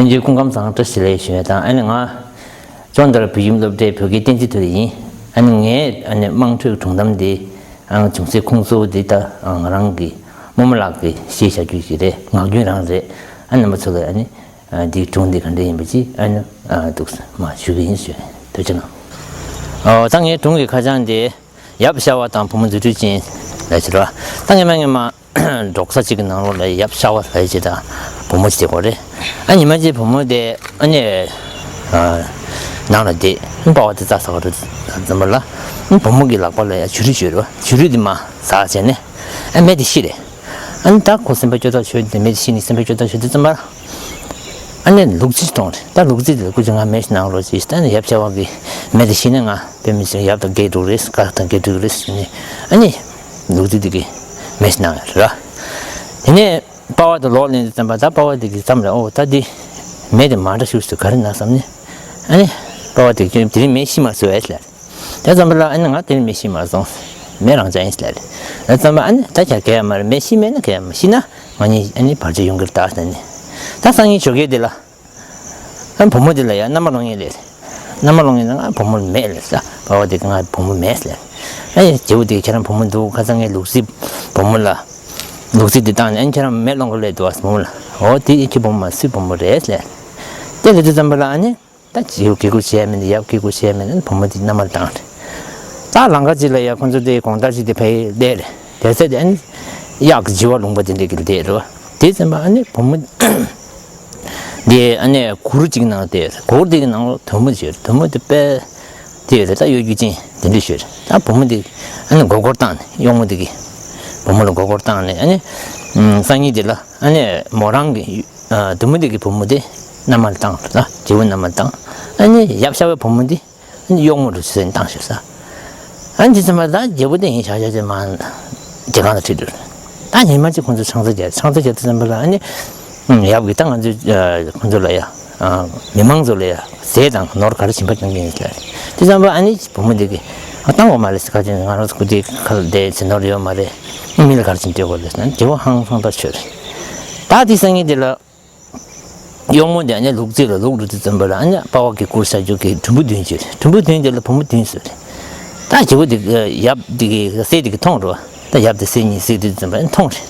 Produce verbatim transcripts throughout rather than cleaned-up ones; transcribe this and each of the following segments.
ཁྱེད་ཀྱི་སྐུ་ཁམས་བཟང་བཀྲ་ཤིས་བདེ་ལེགས་ཞུ་ཡ་དང་། ཨ་ནི་ང་ལྕོག་མདའ་བོད་ཁྱིམ་སློབ་གྲྭའི་བོད་སྐད་བསྟན་འཛིན་དོན་ལྡན་ཡིན། ཨ་ནི་ངའི་ཨ་ནི་དམངས་ཁྲོད་སྒྲུང་གཏམ་འདི་ཨ་ཅུང་ཟད་ཁུངས་གཙོ་བོ་འདི་ད་ང་རང་གི་རྨོ་མོ་ལགས་ཀྱིས་བཤད་བཞག་རྒྱུ་ཞིག་རེད། ངག་རྒྱུན་རང་རེད། ཨ་ནི་རྣམ་པ་ཚོ་ལ་ཨ་ནི་ཨ་འདིའི་སྒྲུང་འདི་ག་འདྲ་ཡིན་པ་ཅིག་ཨ་ནི་ཨ་འདུག་མ་ཞུ་གི་ཡིན་ཞུ། ཐུགས་རྗེ་གནང་། ཨོ་ད་ངའི་སྒྲུང་གི་ཁ་བྱང་འདི་ཡབ་ཤ་བ་དང་བུ་མོ་རྫུ་འཕྲུལ་ཅན་ལབ་ཡ་ཅིག་རེད་བ། ད་སྔོན་མ་སྔོན་མ་འབྲོག་ས་གཅིག་གི་ནང་ལོགས་ལ་ཡབ་ཤ་བ་ལབ་ཡ་ཅིག་དང་བུ་མོ་གཅིག་དེ་གོ་རེད། ཨ་ཉི་མ་གཅིག་བུ་མོ་དེ་ཨ་ནི་ཨ་ནང་ལ་བསྡད། པ་ཕ་དེ་རྩྭ་ཟ་ག་འགྲོ་ཙམ་པ་ལ་བུ་མོ་གི་ལག་པ་ལ་ཡ་བྱུ་རུ་ཡོད་རེད་བ། བྱུ་རུ་དེ་མར་ཟགས་བྱས་ནས་ཨ་མེ་དེ་ཤི་རེད། ཨ་ནི་ད་ཁོ་སེམས་པ་སྐྱོ་ཐག་ཆོད་དེ་མེ་དེ་ཤི་ནས་སེམས་པ་སྐྱོ་ཐག་ཆོད་དུས་ཙམ་པ་ལ། ཨ་ནི་ལུག་རྫི་གཏོང་རེད། ད་ལུག་རྫི་དེ་ལ་སྐུ་མཁྱེན་ང་མེ་ཞིག་གནང་རོགས་ཅེས་ད་ནི་ཡབ་ཤ་བ་གི་མེ་དེ་ཤི་ན་ང་དཔེ་མི་སྲིད་ཡབ་དང་འགལ་འགྲོ་རེད། བཀའ་དང་འགལ་འགྲོ་རེད་ཟེར་ནས་ཨ་ནི་ལུག་རྫི་དེ་གི་མེ་ཞིག་གནང་ཡ་རེད། དེ་ནས་པ་ཕ་དེ་ལོག་ལེན་དུས་ཙམ་པ་ད་པ་ཕ་དེ་གི་མཚམས་ལ་ཨོ་ད་འདི་མེ་དེ་མ་འདྲ་ཤུགས་སུ་ག་རེ་ན་བསམ་ནས་ཨ་ནི་པ་ཕ་དེ་གི་དེ་རིང་མེ་ཤི་མ་སོང་ཨེ་ལ། དེ་ཙམ་པ་ལ་ཨ་ནི་ང་དེ་རིང་མེ་ཤི་མ་སོང་། མེ་རང་འཇགས་ཡིན་ལ། དེ་ཙམ་པ་ཨ་ནི་ད་ཁྱེད་ག་ཡ་མ་རེད། མེ་ཤི་མེད་ན་ག་ཡ་མ་ཤི་ན་ང་གཉིས་ཨ་ནི་བར་ཆད་ཡོང་གི་རེད་ད་ཟེར་ནས། ད་སང་ཉིན་ཞོགས་ཀས་དེ་ལ་ཨ་བུ་མོ་དེ་ལ་ཡ་མནའ་མ་སློང་ཡས་ལས། མནའ་མ་སློང་ཡས་ན་ང་བུ་མོ་མེད་ལས་ས། པ་ཕ་དེ་ང་བུ་མོ་མེད་ལས། ཨ་ཡ་རྗེ་བོ་དེ་ཁྱེད་རང་བུ་མོ་འདུག་ཁ་སང་ངས་ལུག་རྫི་བུ་མོ་ལ་ལུག་རྫི་དེ་བཏང་ནས་ཨ་ནི་ཁྱེད་རང་མེ་སློང་གི་ལས་འདུག་ཨ་བུ་མོ་ལ། འོ་དེ་ཁྱེད་བུ་མོ་མ་སུའི་བུ་མོ་རེད་ལས། དེ་ལས་དུས་ཙམ་པ་ལ་ཨ་ནི། ད་རྗེ་བོ་གི་སྐུ་བྱས་མིན་ཡབ་གི་སྐུ་བྱས་མིན་བུ་མོ་དེ་མནའ་མར་བཏང་རེད། ད་ལམ་ཁ་ཅིག་ལ་ཡ་ཁོ་ཚོ་དེ་གང་ལྟར་ཅིག་དེ་ཕ་གིར་བསྡད་རེད། དེ་ཚེ་དེ་ཨ་ནི་གཡག་གི་ལྗི་བ་ལུང་པ་དེ་འདྲ་གི་བསྡད་རེད། དེ་ཙམ་པ་ཨ་ནི་བུ་མོ་དེ་ཨ་ནི་གུར་ཅིག་ནང་བསྡད་རེད། གུར་དེ་གི་ནང་ལོགས་དོམ་མོ་ཅིག་ཡོད་རེད། དོམ་མོ་དེ་དཔེ་དེ་ཡོད་རེད། ད་གཡོ་སྒྱུ་ཅན་དེ་འདྲ་ཞིག་ཡོད་རེད། ད་བུ་མོ་དེ་ཨ་ནི་མགོ་སྐོར་བཏང་ནས་གཡོག་མོ་དེ་གི་བུ་མོ་ལ་མགོ་སྐོར་བཏང་ནས་ཨ་ནི་སང་ཉིན་དེ་ལ་ཨ་ནི་མོ་རང་གི་ཨ་དོམ་མོ་དེ་གི་བུ་མོ་དེ་མནའ་མར་བཏང་ལ། རྗེ་བོ་མནའ་མར་བཏང་། ཨ་ནི་ཡབ་ཤ་བའི་བུ་མོ་དེ་ཨ་ནི་གཡོག་མོ་རུ་བཟོས་ནས་བཏང་ཤག་ས། ཨ་ནི་དེ་ཙམ་པ་ད་རྗེ་བོ་དེ་ཡིན་ཤག་ཤག་ཅེས་མ་རྗེ་སྒང་ལ་ཁྲིད་འགྲོ། ད་ཉི་མ་གཅིག་ཁོང་ཚོ་ཆང་ས་རྒྱག་ཆང་ས་རྒྱག་དུས་ཙམ་པ་ལ་ཨ་ནི་ཡབ་ཀྱིས་ད་ང་ཚོས་ཁོང་ཚོ་ལ་ཡ་མི་མང་ཚོ་ལ་ཡ་ཟས་དང་ནོར་ག་རེ་བྱིན་པ་གཏོང་གི་ཡིན་ཟེར། དེ་ཙམ་པ་ཨ་ནི་བུ་མོ་དེ་གིས་ཨ་བཏང་བ་མ་རེད་ཟེར། ག་ཅིག་ང་རང་ཚོ་སྐུ་དེ་ཁ་ལ་བསྡད་ཟེར་ནོར་ཡོད་མ་རེད། མི་ལ་ག་རེ་བྱིན་སྤྲད་དགོས་རེད་ཟེར་ན་རྗེ་བོ་ཧང་སང་ཐག་ཆོད་རེད། ད་དེ་སང་ཉིན་དེ་ལ། གཡོག་མོ་དེ་ཨ་ནི་ལུག་རྫི་ལ་ལུག་འགྲོ་དུས་ཙམ་པ་ལ་ཨ་ནི་པ་ཕ་གི་སྐུར་བཞག་རྒྱུ་གི་གྲུམ་བུ་བདུན་ཅིག་རེད། གྲུམ་བུ་བདུན་དེ་ལ་བུ་མོ་བདུན་བཟོས་རེད། ད་རྗེ་བོ་དེ་ཡབ་དེ་གི་སྲས་དེ་གི་མཐོང་འགྲོ། ད་ཡབ་དེ་སྲས་གཉིས་བསད་དུས་ཙམ་པ་ཨ་ནི་མཐོང་རེད།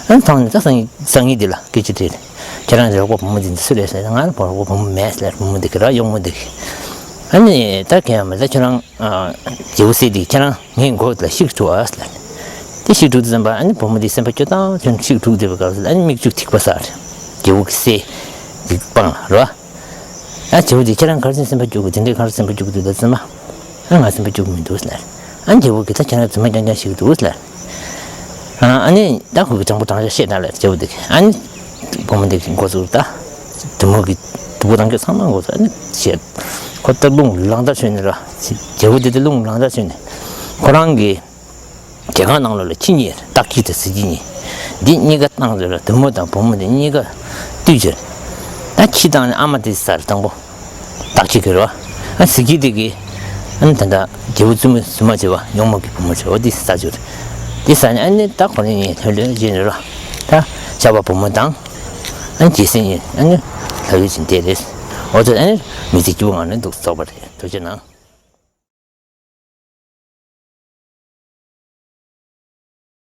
ཨ་ནི་མཐོང་ནས་ད་སང་ཉིན་སང་ཉིན་དེ་ལ་སྐད་ཆ་དྲིས་རེད། ཁྱེད་རང་རོགས་པ་བུ་མོ་དེ་འདི་སུ་རེད་ཟེར། ང་ལ་རོགས་པ་བུ་མོ་མེད་ཟེར། བུ་མོ་དེ་གི་ར་གཡོག་མོ་དེ་གི། ཨ་ནི་ད་གང་ཡང་མེད། ད་ཁྱོད་རང་རྗེ་བོ་སྲས་དེ་ཁྱེད་རང་ངའི་མགོ་ལ་ཤིག་འཁྲུག་ཨ་ཟེར། དེ་ཤིག་འཁྲུག་དུས་ཙམ་པ་ཨ་ནི་བུ་མོ་དེ་སེམས་པ་སྐྱོ་ཐག་ཆོད་ནས་ཤིག་འཁྲུག་བསྡད་པའི་སྐབས་སུ་ཨ་ནི་མིག་ཆུ་ཐིགས་པ་བསགས་རེད། རྗེ་བོ་གི་སྲས་ཀྱི་པང་ལ་རེད་བ། ཨ་རྗེ་བོ་དེ་ཁྱེད་རང་ག་རེ་བྱས་སེམས་པ་སྐྱོ་གི། དེ་འདྲའི་ག་རེ་སེམས་པ་སྐྱོ་གི་འདུག་ལབ་ཙམ་པ། ཨ་ང་སེམས་པ་སྐྱོ་གི་མི་འདུག་ཟེར། ཨ་རྗེ་བོ་གིས་ད་ཁྱེད་རང་རྫུན་མ་རྐྱང་རྐྱང་བཤད་ཀྱི་འདུག་ཟེར། ཨ་ནི་ད་ཁོ་གི་དྲང་པོ་དྲང་བཞག་བཤད་ད་ལབ་རྗེ་བོ་དེ་གིས། ཨ་ནི་བུ་མོ་དེ་གི་མགོ་ཚུགས་ད། དེ་མོ་གི་དུ་བ་དང་སྐྱོ་ཚང་མ་མགོ་ཚུགས་ཨ་ནི་བཤད། ཁོ་སྟག་རླུང་ལངས་ད་ཆོད་ནས་ར། རྗེ་བོ་དེ་དེ་རླུང་ལངས་ད་ཆོད་ནས་ཁོ་རང་གི་གྱལ་ཁང་ནང་ལོགས་ལ་ཁྱི་གཉིས་སྟག་ཁྱི་དང་གཟིག་ཁྱི་གཉིས། འདི་གཉིས་ཀ་བཏང་ཟེར་ལ་དེ་མོ་དང་བུ་མོ་དེ་གཉིས་ཀ་བཏུལ་ཟེར། ད་ཁྱི་བཏང་ནས་ཨ་མ་དེ་ཟ་རེད་དང་པོ། སྟག་ཁྱི་གི་རེད་བ། ཨ་གཟིག་ཁྱི་དེ་གིས་ཨ་ནི་ད་ལྟ་རྗེ་བོ་བཙུན་མོ་བཙུན་མ་བྱེད་བ་གཡོག་མོ་གི་བུ་མོ་བྱེད་བ་དེ་ཟ་ཟེར། དེ་ཟ་ནས་ཨ་ནི་ད་ཁོ་རང་གཉིས་ལྷོད་ལྷོད་བྱས་ནས་ར། ད་ཤ་བ་བུ་མོ་དང་ཨ་ནི་རྗེ་བཙུན་གཉིས་ཨ་ནི་ལྷ་ཡུལ་ཕྱིན་བསྡད་རེད། འོ་ཚོད་ཨ་ནི་མི་ཚེ་སྐྱིད་པོ་ངང་ནས་འདུག་ཚོགས་པ་རེད། ཐུགས་རྗེ་གནང་།